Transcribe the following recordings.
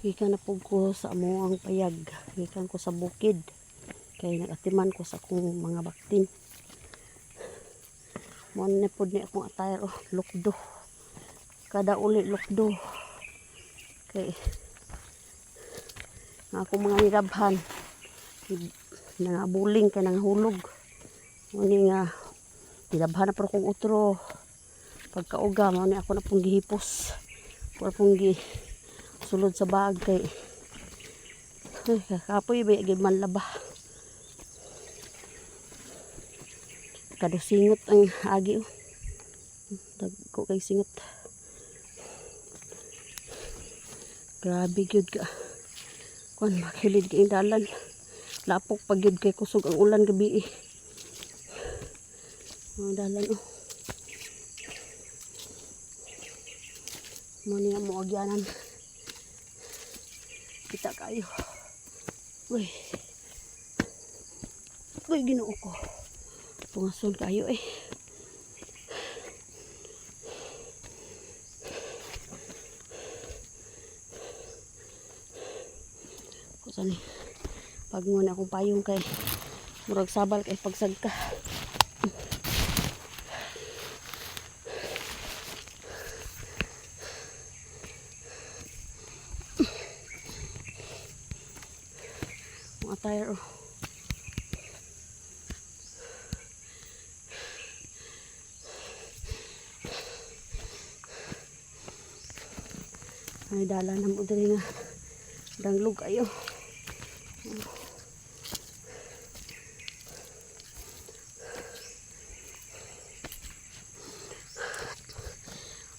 Gikan na pud ko sa among payag. Gikan ko sa bukid. Kay nagatiman ko sa akong mga baktin. Mo na pud ni akong attire, oh, lukdo. Kada uli lukdo. Kay ang akong mga nilabhan nangabuling kay nangahulog. Mo ni nga nilabhan na pero kong utro. Pagkauga mao ni ako na pong gihipos. Wala pong gi sulod sa bag kay ay, kakapoy ba gid man laba. Kadusingot ang agi, oh. Dagko kay singot. Grabe gyud ka. Kuan makilid kay dalan. Lapok pa gyud kay kusog ang ulan gabi eh. Ang dalan, oh. Mo niya mo agyanan. Kita kayo. Uy. Uy, Ginoo ko. Tungason kayo eh. Kusa ni. Pag muna akong payong kay murag sabal kay pagsagka. Mga tire, oh. Ay, dala na mo diri nga danglog kayo.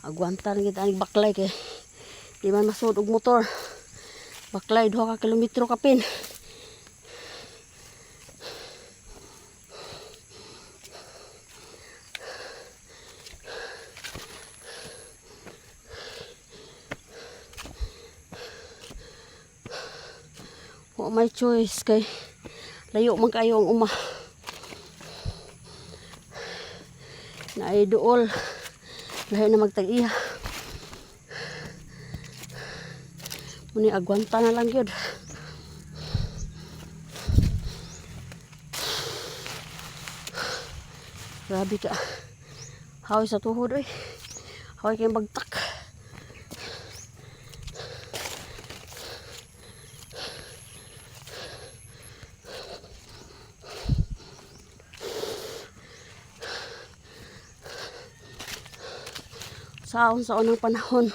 Agwanta na kita ang baklay kay di man masud og motor. Baklay 2 ka kilometro kapin. Wa may choice kay layo man kayo ang uma. Naay duol. Lahi na magtag-iya. Muni agwanta na lang gyud. Grabe ka. Hawi sa tuhod oy. Hawi kay bagtak. Saon sa unang panahon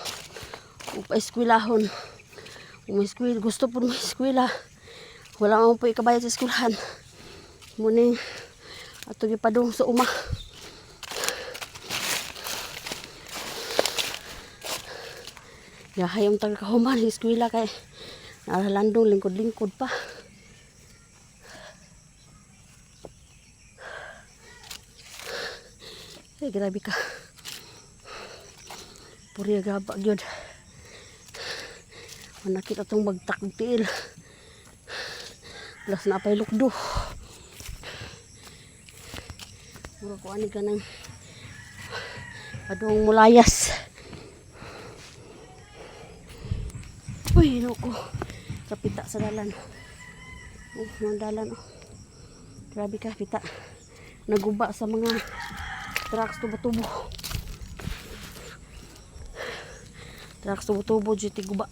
ug paeskwelahon. Kung may eskwela, gusto po may eskwela. Wala man po ikabayad sa eskwelahan. Muning ato gipadung sa uma. Yahay ang taga kahuman ng eskwela kay naralandong lingkod-lingkod pa. Ay, grabe ka. Puri gaba gyud. Manakit atong bagtak og tiil. Plus na pay lukdo. Mura ko ani ka ng adong mulayas. Uy, ko. Kapita sa dalan. Oh, mga dalan, oh. Grabe ka, pita. Naguba sa mga trucks tubo-tubo. Trucks tubo-tubo, GT guba.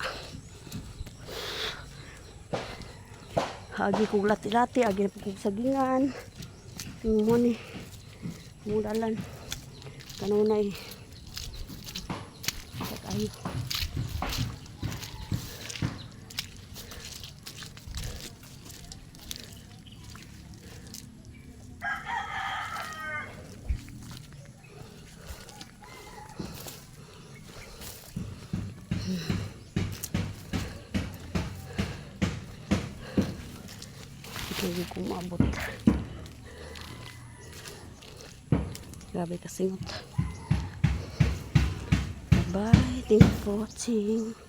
Agi kog lati-lati, agi na po kog sagingan. Mo ni. Mo dalan. Kanunay. Kayo. Hindi ko maabot. Grabe kasingot. Bye. Thank you for watching.